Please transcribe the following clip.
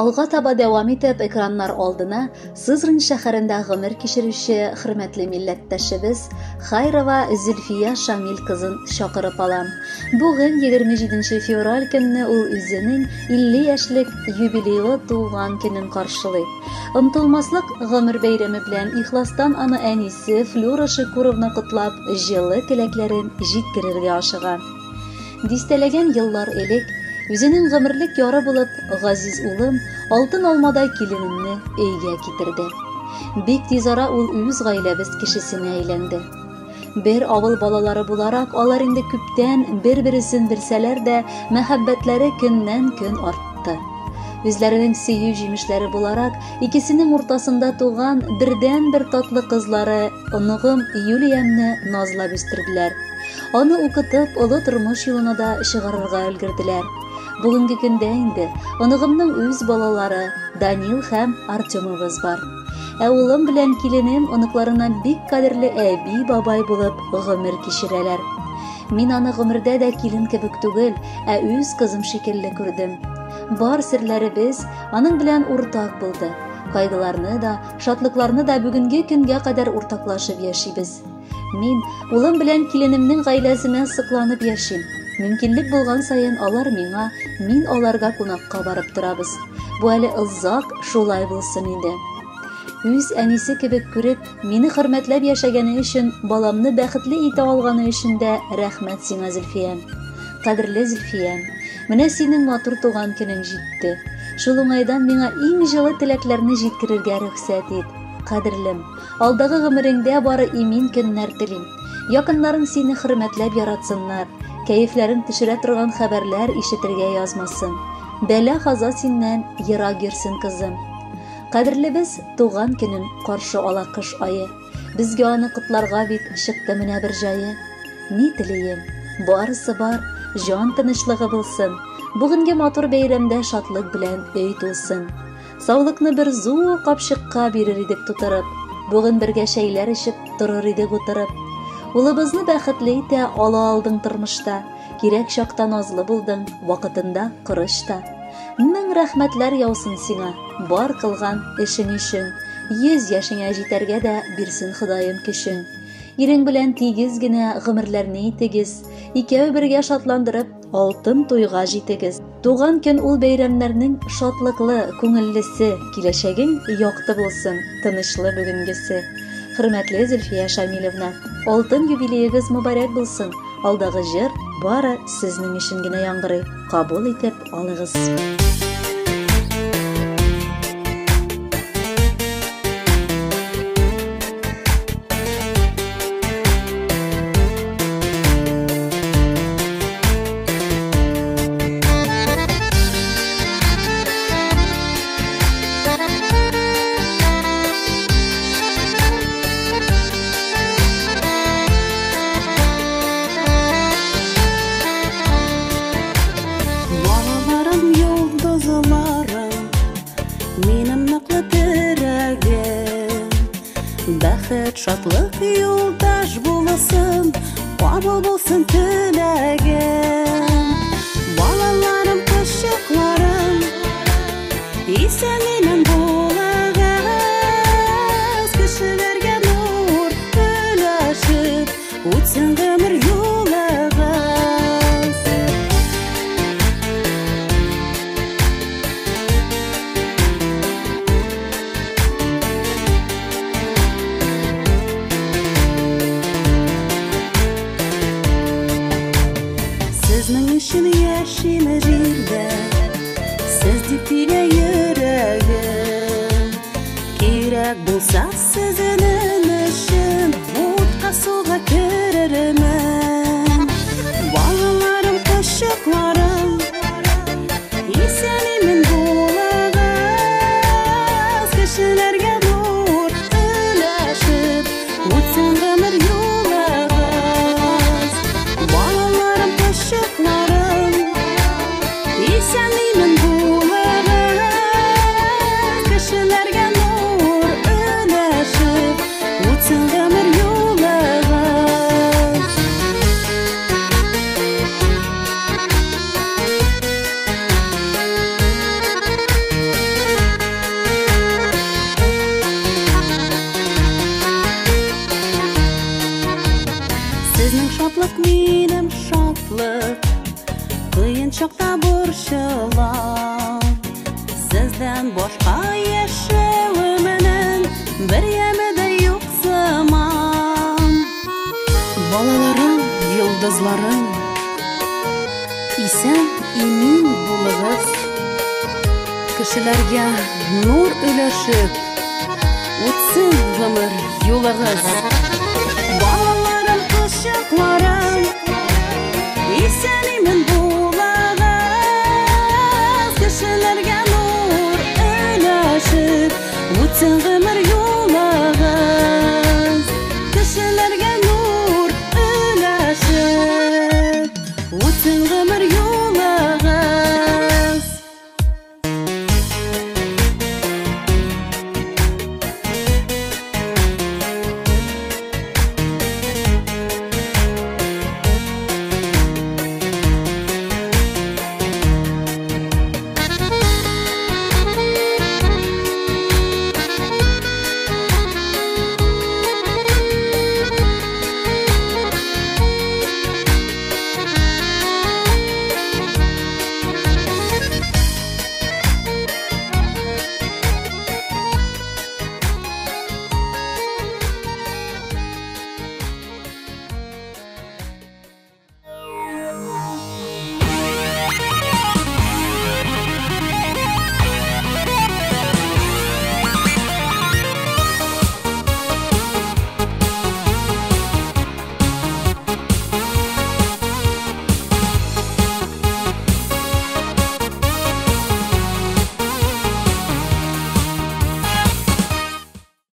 Алга таба дәвам итеп, экраннар алдына Сызрань шәһәрендә гомер кичерүче хөрмәтле милләттәшебез Хайрова Зөлфия Шамил кызын чакырып алам. Бүген 27 февраль көнне ул үзенең 50 яшьлек юбилейлы туган көнен каршылый. Онтылмаслык гомер бәйрәме белән ихластан аны әнисе Флюра Шикуровна котлап, җылы теләкләрен җиткерергә ашыга. Дистәләгән еллар элек, үзенең гомерлек яры булып, газиз улым, алтын алмадай киленемне өйгә китерде. Бик тиз ара ул үз гаиләбез кешесенә әйләнде. Бер авыл балалары буларак, алар инде күптән бер-бересен белсәләр дә, мәхәббәтләре көннән-көн артты. Үзләренең сөю җимешләре буларак, икесенең уртасында туган бердәнбер татлы кызлары, оныгым Юлиямне назлап үстерделәр. Аны укытып, олы тормыш юлына да чыгарырга өлгерделәр. Бүгенге көндә инде оныгымның үз балалары Данил һәм Артемыбыз бар. Ә улым белән киленем оныкларына бик кадерле әби бабай булып гомер кичерәләр. Мин аны гомердә дә килен кебек түгел, ә үз кызым шикелле күрдем. Бар серләребез аның белән уртак булды. Кайгыларны да, шатлыкларны да бүгенге көнгә кадәр уртаклашып яшибез. Мин улым белән киленемнең гаиләсенә сокланып яшим. Мөмкинлек булган саен алар миңа, мин аларга кунакка барып торабыз. Бу әле озак шулай булсын иде. Үз әнисе кебек күреп, мине хөрмәтләп яшәгәне өчен, баламны бәхетле итә алганы өчен дә рәхмәт сиңа, Зөлфиям. Кадерле Зөлфиям, менә синең матур туган көнең җитте. Шул уңайдан миңа иң җылы теләкләрне җиткерергә рөхсәт ит. Кадерлем, Алдагы гомереңдә бары имин көннәр телим. Якыннарың сине хөрмәтләп яратсыннар, кәефләрен төшерә торган хәбәрләр ишетергә язмасын. Бәла-каза синнән ерак йөрсен, кызым. Кадерлебез туган көнен каршы ала кыш ае. Безгә аны котларга бит чыкты менә бер җае. Ни телием? Барысы бар, җан тынычлыгы булсын. Бүгенге матур бәйрәмдә шатлык белән өй тулсын. Саулыкны бер зур капчыкка бирер идек тутырып. Бүген бергә чәйләр эчеп торыр идек утырып. Улыбызны бәхетле итә ала алдың тормышта. Кирәк чакта назлы булдың, вакытында корыч та. Мең рәхмәтләр яусын сиңа, бар кылган эшең өчен. 100 яшеңә җитәргә дә бирсен Ходаем көчен. Ирең белән тигез генә гомерләрне итегез. Икәү бергә шатландырып, алтын туйга җитегез. Туган көн ул бәйрәмнәрнең шатлыклы, күңеллесе, киләчәгең якты булсын, тынычлы бүгенгесе. Хөрмәтле Зөлфия Шамилевна, алтын юбилеегыз мөбарәк булсын. Алдагы җыр бары сезнең өчен генә яңгырый. Кабул итеп алыгыз. Балаларым, йолдызларым, минем ныклы терәгем. Бәхет, шатлык юлдаш булсын, кабул булсын теләгем. Балаларым, кошчыкларым, исән-имин булыгыз. Кешеләргә нур өләшеп, үтсен гомер юлыгыз. Сезнең өчен яшим җирдә, сез дип тибә йөрәгем. Кирәк булса сезнең өчен, утка суга керермен. минем шатлык, кыен чакта борчылам. Сездән башка яшәвемнең бер яме дә юк сыман. Балаларым, йолдызларым, исән имин булыгыз. Кешеләргә нур өләшеп, үтсен гомер юлыгыз.